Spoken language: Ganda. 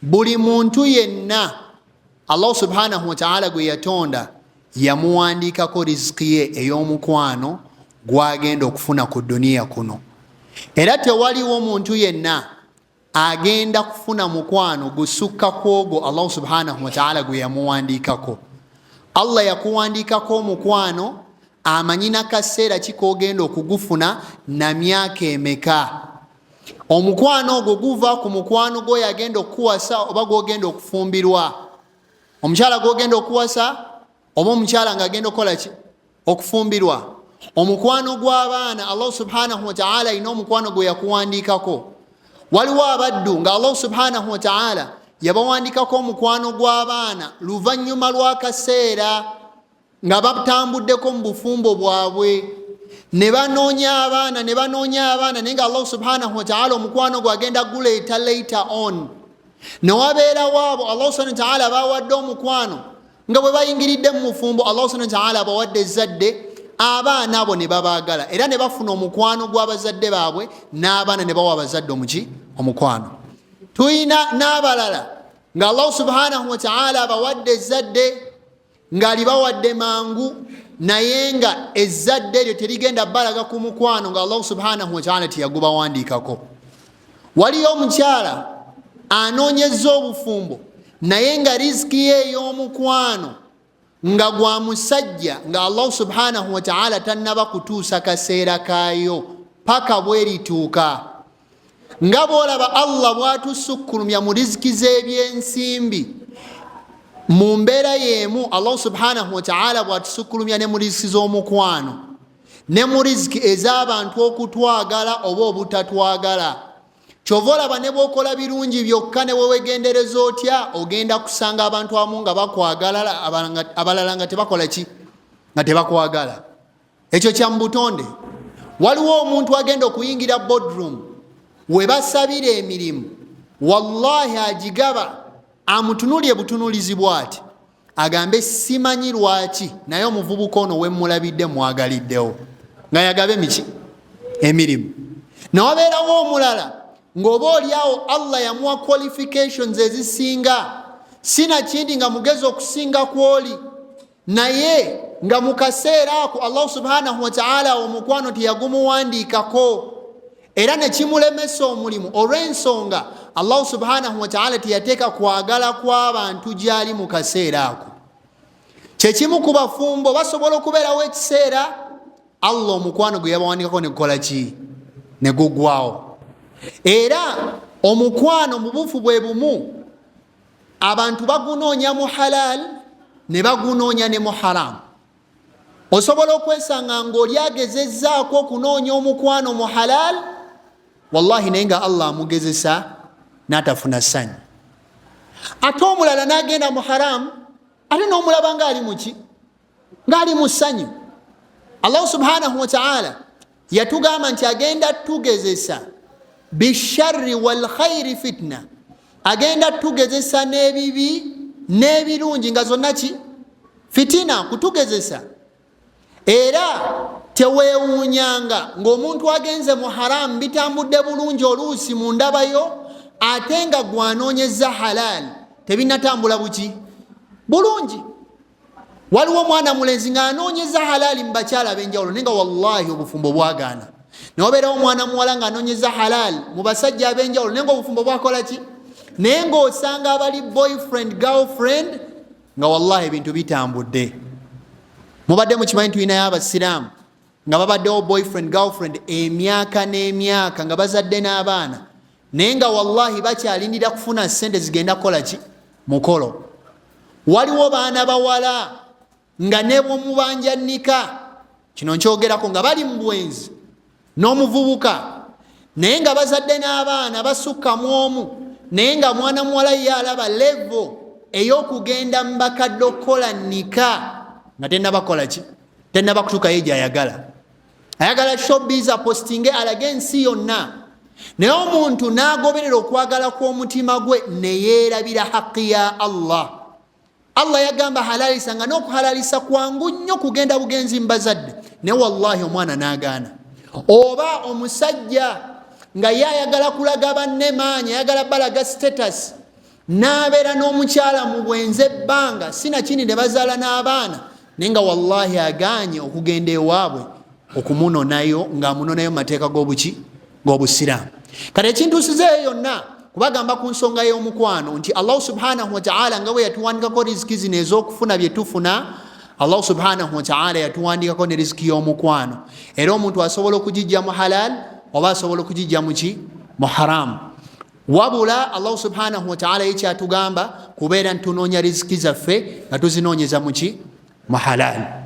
Buli muntu yenna Allah subhanahu wataala gwe yatonda yamuwandiikako riziki ye ey'omukwano gwagenda okufuna ku duniya kuno, era tewaliwo muntu yenna agenda kufuna mukwano gusukka kwogwo Allah subhanahu wataala gwe yamuwandiikako. Allah yakuwandiikako omukwano, amanyi nakaseera kikogenda okugufuna na myaka emeka. Omukwano ogwo guva ku mukwano gwoyo agenda okukuwasa oba gwogenda okufumbirwa, omukyala gwogenda okuwasa oba omukyala nga agenda okukola ki, okufumbirwa. Omukwano gw'abaana, Allah subhanahu wataala alina omukwano gwe yakuwandiikako. Waliwo abaddu nga Allah subhanahu wataala yabawandikako omukwano gw'abaana luvannyuma lw'akaseera nga batambuddeko mu bufumbo bwabwe, ne banoonya abaana, ne banoonya abaana, naye nga Allah subhanahu wataala omukwano gwe agenda guleeta later on. Newabeerawo abo Allah subhanahu wataala bawadde omukwano nga bwe bayingiridde mu mufumbo, Allah subhanahu wataala abawadde ezzadde, abaana abo ne babaagala era ne bafuna omukwano gw'abazadde baabwe, n'abaana ne bawa abazadde omuki, omukwano. Tulina n'abalala nga Allah subhanahu wataala abawadde ezzadde ng'alibawadde mangu, naye nga ezzadde eryo terigenda balaga ku mukwano nga Allah subhanahu wataala teyagubawandiikako. Waliyo omukyala anoonyezza obufumbo, naye nga riziki ye ey'omukwano nga gwa musajja nga Allah subhanahu wataala tannaba kutuusa kaseera kaayo paka bwerituuka. Nga bwolaba Allah bwatusukkulumya mu riziki z'ebyensimbi, mu mbeera y'emu Allah subhanahu wataala bwatusukkulumya ne mu riziki z'omukwano ne mu riziki ez'abantu okutwagala oba obutatwagala. Kyova olaba ne bwokola birungi byokka ne wewegendereza otya, ogenda kusanga abantu abamu nga bakwagala, abalala nga tebakola ki, nga tebakwagala. Ekyo kya mu butonde. Waliwo omuntu agenda okuyingira boardroom we basabira emirimu, wallahi agigaba amutunulye butunulizi bwati, agambe simanyi lwaki, naye omuvubuka ono wemulabidde mwagaliddewo, nga yagabe miki emirimu. Nawabeerawo omulala ng'oba oliawo Allah yamuwa qualifications ezisinga, sinakindi nga mugezi okusinga kwoli, naye nga mu kaseera ako Allah subhanahu wataala omukwano teyagumuwandiikako, era nekimulemesa omulimu olw'ensonga Allah subhanahu wataala teyateeka kwagala kw'abantu gyali mu kaseera ako. Kyekimu ku bafumbo, basobola okubeerawo ekiseera Allah omukwano gwe yabawandikako negukola ki, ne gugwawo. Era omukwano mu bufu bwe bumu abantu bagunoonya mu halal ne bagunoonya ne mu haramu. Osobola okwesanga ng'oli agezezzaako okunoonya omukwano mu halal, wallahi, naye nga Allah amugezesa n'atafuna ssanyu. Ate omulala n'agenda mu haramu, ate n'omulaba ng'ali muki, ng'ali mu ssanyu. Allah subhanahu wataala yatugamba nti agenda tugezesa bisharri walkhairi fitna, agenda tugezesa n'ebibi n'ebirungi, nga zonna ki, fitina, kutugezesa. Era teweewuunyanga ng'omuntu agenze mu haramu bitambudde bulungi oluusi mu ndabayo, ate nga gwanoonyeza halal tebinatambula buki bulungi. Waliwo omwana mulenzi ng'anoonyeza halaali mu bakyala ab'enjawulo, naye nga wallahi obufumbo bwagaana. Nawabeerawo omwana muwala ng'anoonyeza halaali mu basajja ab'enjawulo, naye nga obufumbo bwakola ki, naye ng'osanga abali boyfriend girlfriend nga wallahi ebintu bitambudde. Mubadde mukimanyi tulinayo abasiraamu nga babaddewo boyfriend girlfriend emyaka n'emyaka, nga bazadde n'abaana, naye nga wallahi bakyalindira kufuna sente zigenda kukola ki, mukolo. Waliwo baana bawala nga nebwomubanja nika, kino nkyogerako, nga bali mu bwenzi n'omuvubuka, naye nga bazadde n'abaana basukka mu omu, naye nga mwana muwala ye alaba level ey'okugenda mu bakadde okukola nika nga tennabakola ki, tennaba kutuukayo gyayagala. Ayagala showbiz, apostinge alage ensi yonna, naye omuntu n'agoberera okwagala kw'omutima gwe neyeerabira haqi ya Allah. Allah yagamba halalisa, nga n'okuhalalisa kwangu nnyo, kugenda bugenzi mu bazadde, naye wallahi omwana n'agaana. Oba omusajja nga ye ayagala kulaga banne maanyi, ayagala balaga status, N'abeera n'omukyala mu bwenzi ebbanga sinakindi ne bazaala n'abaana, naye nga wallahi aganye okugenda ewaabwe okumunonayo, ng'amunonayo mu mateeka g'obuki, g'obusiraamu. Kati ekintuusizeeyo yonna kubagamba ku nsonga y'omukwano nti Allahu subhanahu wataala nga bwe yatuwandikako riziki zino ez'okufuna bye tufuna, Allahu subhanahu wataala yatuwandikako ne riziki y'omukwano. Era omuntu asobola okugijja mu halal oba asobola okugijja muki, mu haramu. Wabula Allahu subhanahu wataala ye kyatugamba kubeera nti tunoonya riziki zaffe nga tuzinoonyeza muki, mu halal.